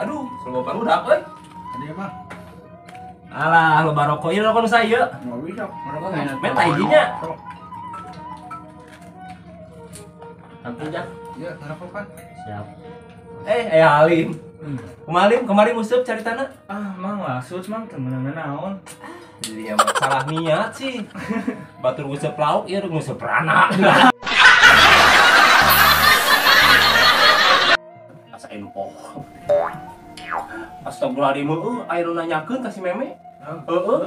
Aduh, loba barudak euy. Ada mah. Alah, loba rokok ieu rokok nu saya. Enggak bisa. Rokok enak. Meta hijinya. Ampun, Jak. Iya, ngerokok kan. Siap. Halim. Kemarin kemarin nguseup cari tanah. Ah, mang langsung mang temenan naon. Jadi ya salah niat sih. Batur nguseup lauk, ieu nguseup rana. Asa empoh. Astagfirullahaladzim, air nu nanyakeun ka si Meme. Heeh.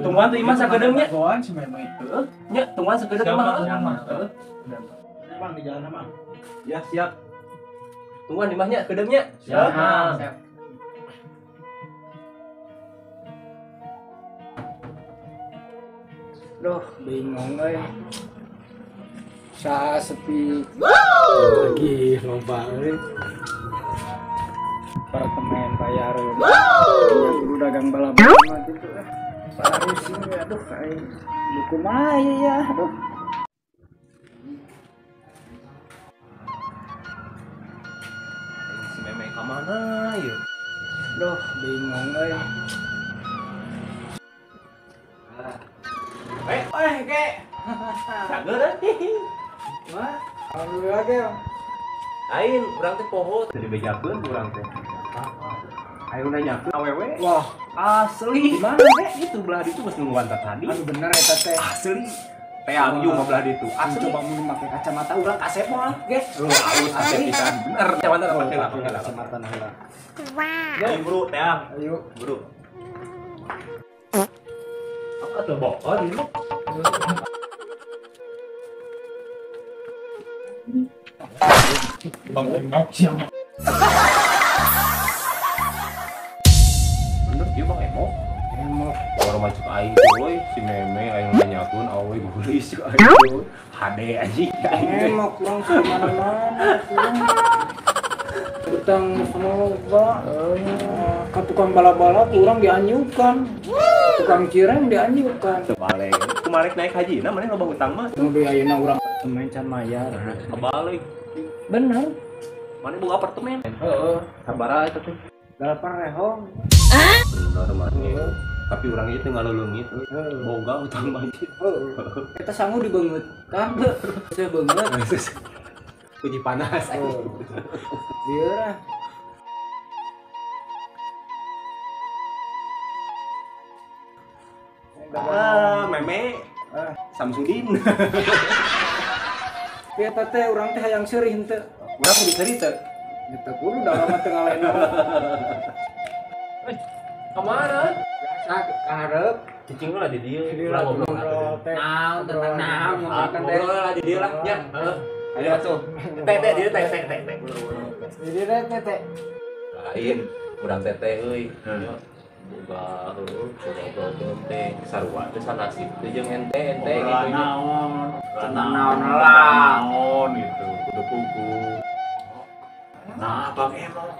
Tungguan teh imah sakedeung nya. Tungguan si Meme. Heeh, nya tungguan sakedeung mah. Heeh. Bang di jalan mah. Ya, siap. Tungguan imahnya kedeungnya. Siap. Siap. Duh, bingung euy. Saha sepi. Lagi loba euy. Apartemen bayar. Ya kudu dagang bala-bala mah gitu ah. Pusing aduh aing. Kumaha ya aduh. Si Meme ka mana ieu? Duh, bingung euy. Ke. Cager euy. Wah, alhamdulillah ge. Ain, urang teh poho teu dibejakeun urang teh. Ayo nanyakeun awewe. Wah, asli. Gimana ge? Itu belah ditu geus nungguan tadi. Anu bener eta teh. Asli. Teang yung belah ditu. Asli. Coba mun make kacamata urang kasep moal ge. Lu halus asep pisan. Bener, kacamata pake lah, pake lah. Kacamata heula. Ayo bro, teang. Ayo, bro. Apa tuh bokor ini? Bang Emok siapa? Bener dia Bang Emok. Emok. Orang macam aing euy, si Meme aing nanyakeun awewe geulis aing. Hade anjing. Emok urang di mana-mana. Utang loba, ka tukang bala-bala tuh urang dianyukan. Tukang cireng dianyukan. Kebalik. Kumarek naik haji, nah maneh loba hutang mah. Tunggu ayeuna urang apartemen can mayar. Kebalik. Bener. Maneh boga apartemen? Heeh. Sabaraha eta teh? 8 rehong. Bener maneh. Tapi urang ieu teu ngaleuleungit euy. Boga hutang mah ieu. Heeh. Eta sangu dibeungeut kan? Teu beungeut. Uji panas anjing. Lieur ah. Ah, Meme. Samsudin. Tapi eta teh urang teh hayang seurih henteu. Urang kudu seurih teu? Teu kudu da urang mah teu ngalain. Eh, ka mana? Biasa ka hareup. Cicing lah di dieu. Urang ngobrol teh. Naon tentang naon ngobrol lah di dieu lah nya. Heeh. Ayo atuh. Teh teh dieu teh teh teh. Di dieu teh teh. Lain urang teh teh euy. Boga heuh, ngobrol teh sarua teh sanasib teh jeung ente ente gitu. Naon? Naon lah. Naon gitu, kudu kuku. Nah, Bang Emok.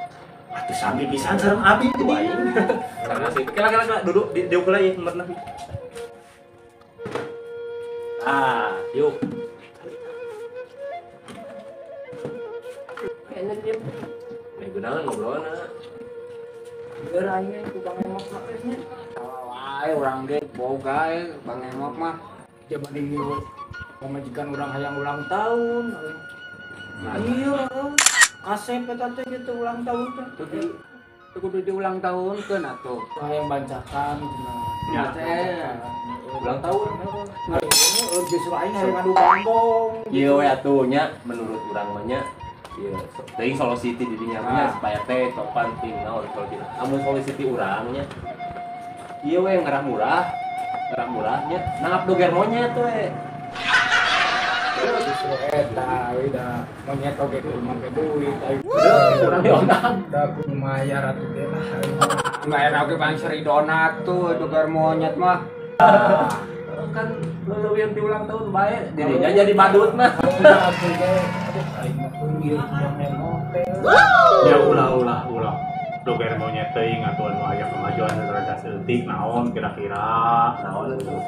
Atuh sami pisan sareng abi teh dieu. Sanasib. Kela kela kela duduk di dieu heula ieu nomorna. Ah, yuk. Kayaknya dia. Nih gunakan ngobrolna. Bener aing ku Bang Emok mah nya. Wae urang ge boga Bang Emok mah. Coba di pamajikan urang hayang ulang tahun. Iya, kasep eta teh gitu ulang tahun teh. Teu kudu diulang tahunkeun atuh. Hayang bancakan cenah. Ya teh. Ulang tahun. Heeh, justru aing hayang ngadu gonggong. Ieu we atuh nya menurut urang mah nya. Iya, teuing solusi ti dirinya nya supaya teh topan ting naon solusi. Amun solusi ti urang nya. Ieu we ngarah murah nya. Nangap doger monyet we. Justru eta we da monyet oge kudu make duit aing. Urang dionang. Da kudu mayar atuh ge lah. Mayar oge bang seri donat tuh doger monyet mah. Kan leuwih di ulang tahun bae dirinya jadi badut mah. Ya ulah ulah ulah. Doger monyet teuing atuh anu aya kemajuan rada saeutik naon kira-kira naon atuh.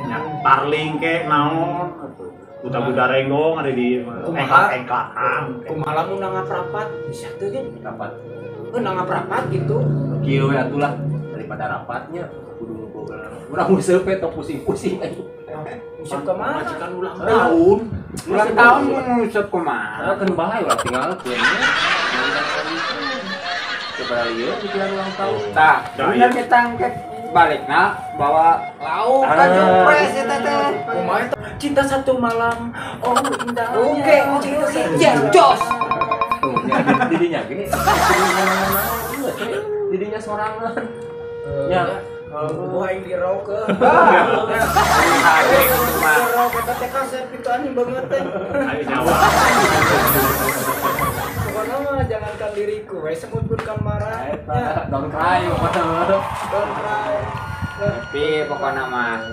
Nya parling ke naon atuh. Buta-buta renggong ada di engklak-engklakan. Kumaha lamun nanggap rapat bisa teu ge rapat. Nangap rapat gitu. Kieu we atulah daripada rapatnya kudu ngumpul urang nguseup we tong pusing-pusing aing. Nguseup ka mana? Majikan ulang tahun. Ulang tahun mun nguseup kumaha? Keun bae urang tinggalkeun nya. Coba lieu pikiran ulang tahun. Tah, bener kita engke balikna bawa lauk ka jopres eta teh. Kumaha eta? Cinta satu malam, oh indahnya. Oke, oke, ya jos. Tuh, nya didinya ge. Didinya sorangan. Nya, Wah, aing diraukeun. Hade gitu mah. Dirau eta teh kasep kitu anjing banget teh. Ayo nyawa. Pokoknya mah jangankan diriku, we semut pun kan marah. eta don't cry pokoknya. Don't cry. Tapi pokoknya mah